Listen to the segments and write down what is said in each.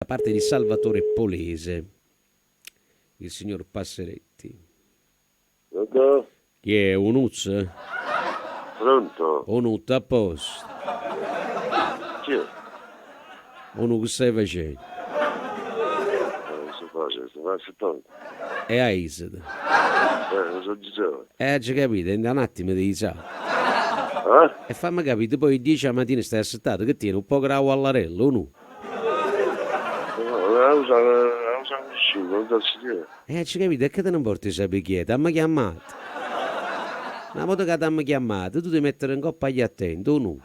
Da parte di Salvatore Polese, il signor Passeretti. Pronto? Chi è, 'o Nuzz? Pronto? 'O Nuzz, a posto. Chi è? 'O Nu' che stai facenno? Che sto facendo? Sto aspettando. E aizate. Eh, so già. Eh, aggio capito, dint' 'a n'attimo t'hê aizato. Eh? E famme capì, tu poi 'e ddiece 'a matina stai assettato, che tiene, 'o poco d' 'a guallarella, 'o nu'? E aggio capito, e che te ne 'mporta 'e sapé chi è? T'ammo chiammato. Na vota ca t'ammo chiammato, tu t'hê mettere 'ncoppa agli attenti, 'o nu'?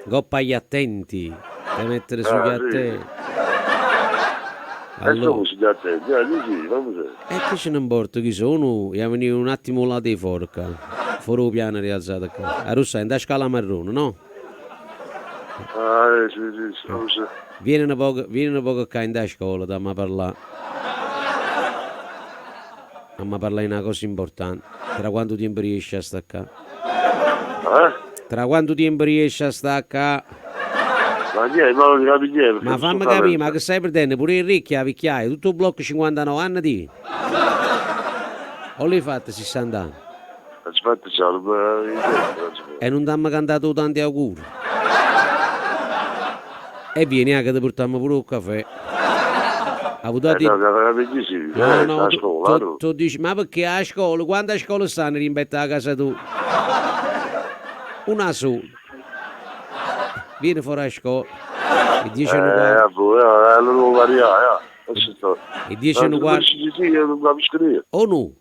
'Ncoppa agli attenti, t'hê mettere sugli attenti. Allora. E che ce ne 'mporta chi so', 'o nu'? Ja venì un attimo 'o lato 'e fore ccà, fore 'o piano rialzato ccà. Arò stai? 'Int'a scala marrone, no? Ah, sì, sì, sì. Vieni nu poco, vieni nu poco ccà 'int' 'a scola, t'amma parlà. Amma parlà 'e na cosa importante. Tra quantu tiempo riesci a sta ccà? Eh? Tra quantu tiempo riesci a sta ccà? Ma niente, ma non capi niente. Ma famme capì, ma che stai perdenno pure 'e rrecchie 'a vecchiaia, tutto 'o blocco 59 anni tieni? O l'hê fatte sissant'anni? E nun t'ammo cantato 'o tanti auguri? E vieni 'a ca te purtammo pure 'o cafè. Avutate 'e. No, no, t' 'o dico, ma pecché 'a scola, quanta scole stanno rimpetto 'a casa tua? Una sola. Vieni fore 'a scola. E diece e nu quarto. E diece e nu quarto. O nu.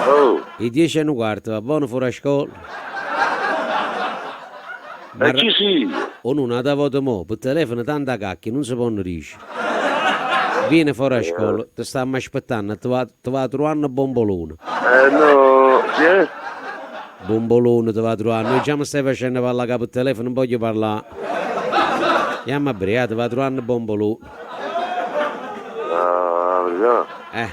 Oh. 'E diece e nu quarto, va buono fore 'a scola? E chi si? O no, n'ata vota mo, pe telefono tanta cacchia nun se ponno dicere. Viene fore 'a scola, te stammo aspettanno, te va, te va truvanno Bombolone. Eh no, chi è? Bombolone te va truvanno, io già me stai facenno parlà ca pe telefono nun voglio parlà. Jamme a brià, te va truvanno Bombolone. Ah, verità? Eh.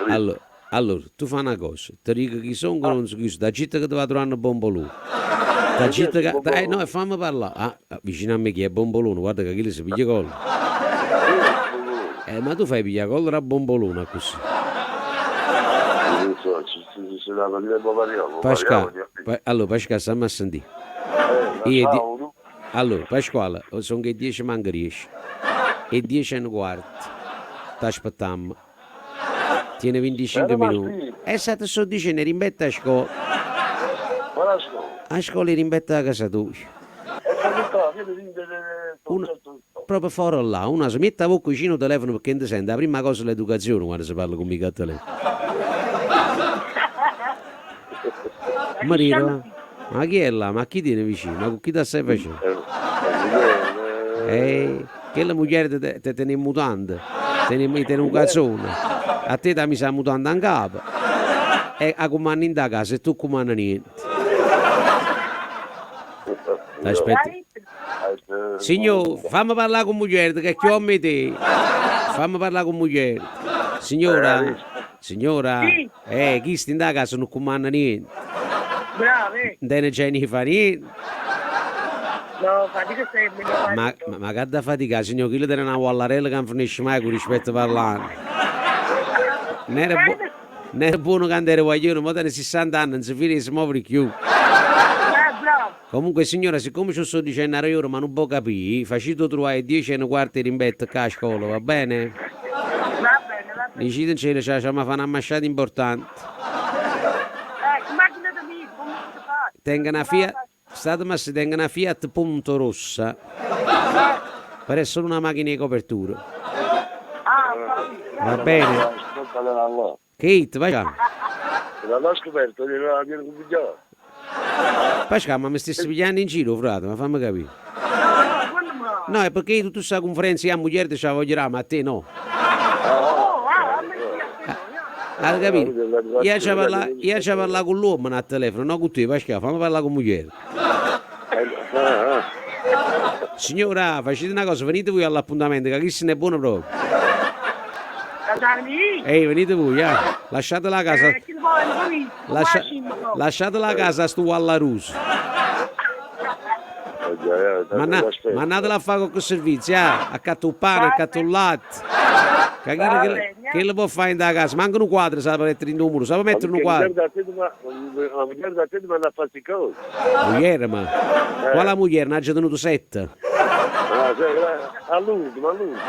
Allora, allora, tu fa na cosa, te dico chi songo o non so chi so, t'aggitto che te va truvanno Bombolone. T'aggitto che... Eh no, e famme parlà. Ah, vicino a me chi è Bombolone, guarda che chillo se piglia collera. Eh, ma tu fai piglià collera a Bombolone accussì. Pascà, allora Pascà, stamme a sentì. Io Allora, Pasquale, songo 'e ddiece manco diece. 'E ddiece e nu quarto. T'aspettammo. Tiene vinticinche minuti. E sa te sto dicenno, 'e rimpetto 'a scola. 'A scola 'e rimpetto 'a casa toja. Una, proprio fora là, una si mette 'a vocca vicino 'o telefono pecché nun te sente, 'a primma cosa è l'educazione quando si parla cu mico a telefono. Marito, Ma chi è là? Ma chi tiene vicino? Ma cu chi te stai facenno? Eh, chella mugliera te te tene 'e mutande, tene tene 'o cazone, a te t'ha miso 'a mutanda 'ncapa e 'a cummanna 'int' 'a casa e tu cumanne niente. T'aspetto. Signò, famme parlà cu mugliereta ca è cchiù ommo 'e te. Famme parlà cu mugliereta. Signora, signora. Eh, chisto dint' 'a casa nun cummanna niente. Bravo, eh. Nun tene genio 'e fa niente. No, fatica sempre, mio Ma, marito. ma che adda faticà, signò, chillo tene na guallarella ca nun fernesce maje cu rispetto parlanno. Nun era buo, nun era buono quando era guaglione, mo tene sissant'anne, nun se fida 'e se movere cchiù. Eh, bravo. Comunque signora, siccome ce 'o sto dicenno 'a ora ma nun po' capì, facite 'o truvà 'e ddiece e nu quarto 'e rimpetto ccà 'a scola, va bene? Va bene, va bene. Dicitencelo c' 'amma fa' na mmasciata importante. Ecco, macchina d'amico, come si fa? Tengo na Fiat, stateme a se, tengo na Fiat Punto rossa. Però è solo una macchina 'e copertura. Ah, ho capito. Va bene? Kate, vai ccà. Pascà, ma me stisse piglianno in giro, 'o frate, ma famme capì. No, è perché io tutta sta cunferenza io a mugliereta ce 'a voglio dà, ma a te no. Ate capito? Io aggia parlà, io aggia parlà cu l'uommene a telefono, no cu te, Pascà, famme parlà cu mugliereta. Signora, facite na cosa, venite vuje all'appuntamento, ca chisto nun è buono proprio. Ehi, venite vuje, ja. Lasciatela 'a casa. Lascia, lasciatela 'a casa a stu guallaruso. Aspetta. Mannatela a fare qualche servizio, ah, accatta 'o pane, accatta 'o latte. Che Va quello, bene. quello può fare in da casa, manca un quadro sa mettere in muro, sa mettere un quadro. Ma moglie da te ti manda a fare queste cose. Moglie, ma quale moglie? Ne ha già tenuto sette. Ah, sì, all'ultimo, all'ultimo.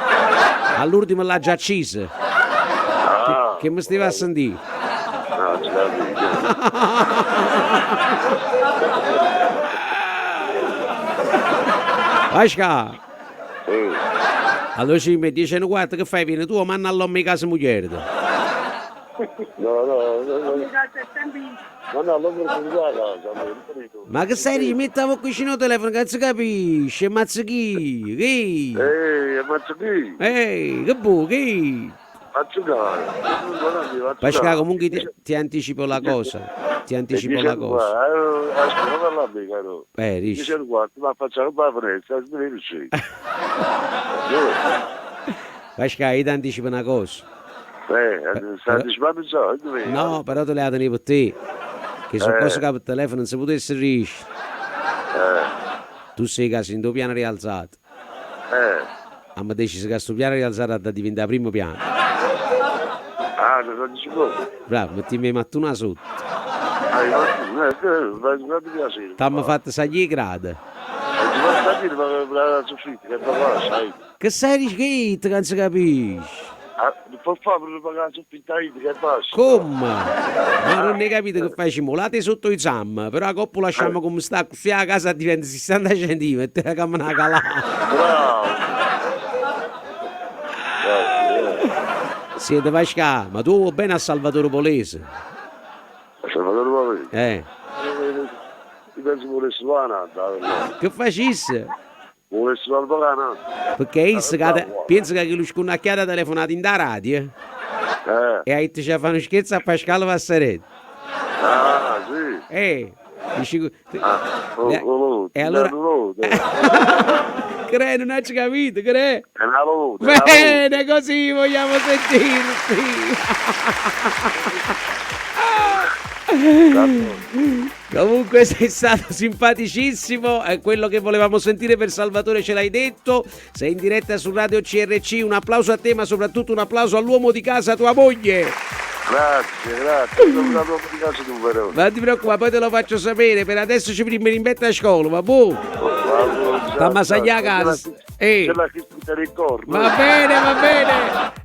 All'ultimo l'ha già accisa. Ah, Che mi stava a sentire? No, ce l'ha Pasca! Sì. Allora ci mi dice, guarda che fai, vieni tu o manna all'uomo in casa moglie. No, no, no, no. Mi c'è sempre Ma no, non mi sono a casa, non mi Ma che stai mi mettavo qui vicino al telefono, cazzo capisci? Mazza chi? Chi? Ehi, ammazzo chi? Ehi, che bu, chi? Faccio gara. Pasca, comunque ti anticipo la cosa. Ti anticipo la cosa. Ascolta, parlami, caro. Dici. Dice qua, ma facciamo la fresca, smetti. Pasca, io ti anticipo una cosa. Sta dicendo già, dove? No, però te le ha per te. Che sono cose che per telefono non si potesse riuscire. Tu sei casa in due piano rialzato. A me deciso che questo piano rialzato ha da diventare primo piano. Ah, non dici proprio. Bravo, mettimi mattuna sotto. Ah, mi piacere. T'hanno fatto salire i gradi. Ti posso dire, ma la soffitta, che papà, sai. Che sei scritto che non si capisce? Ah, può fare per pagare la soffitta che basta. Come? Ma non ne capito che facciamo? Late sotto i zamma, però la coppa lasciamo come sta, così la casa diventa 60 centimetri, la camera calata. Bravo. Siete Pasca, ma tu vuoi bene a Salvatore Polese? Salvatore Polese? Eh. Io penso volessi fare una Che facesse? Volessi fare una Perché io che penso che lui scunnacchiata ha telefonato in da radio. E ha detto ci fanno scherzo a Pasquale Passaretti. Ah, sì. Dici, Ah, oh, oh, e allora... oh, Cre, non hai capito, cre. È una lode, Bene, così vogliamo sentirti. Comunque sei stato simpaticissimo, è quello che volevamo sentire per Salvatore ce l'hai detto. Sei in diretta su Radio CRC, un applauso a te, ma soprattutto un applauso all'uomo di casa, tua moglie. Grazie, grazie. Sono l'uomo di casa tu però. Ma non ti preoccupare, poi te lo faccio sapere. Per adesso ci prima in a scuola, va buon. Fammi a casa. C'è la che ti ricordo. Va bene, va bene.